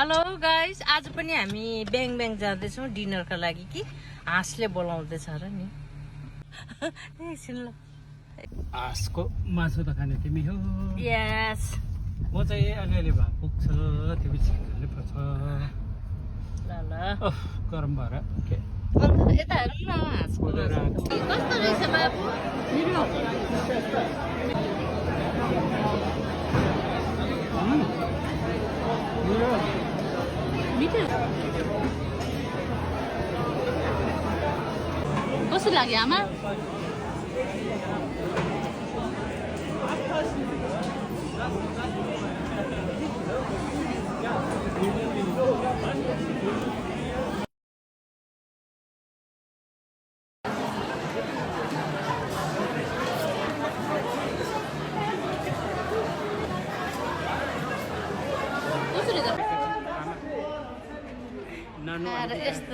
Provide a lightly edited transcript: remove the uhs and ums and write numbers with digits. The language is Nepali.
हेलो गाइस, आज पनि हामी ब्याङ जाँदैछौँ डिनरका लागि कि हाँसले बोलाउँदैछ र नि। एकछिन ल। हाँसको मासु त खाने तिमी हो। यस, म चाहिँ अलिअलि भए पुग्छ, तिमी छिटो पर्छ। ल ल। ओह गरम भएर के अन्त यता हेर्नु न हाँसको मासु कस्तो रहेछ बाबु। मिठो कस्तो लाग्यो आमा? नानु यस्तो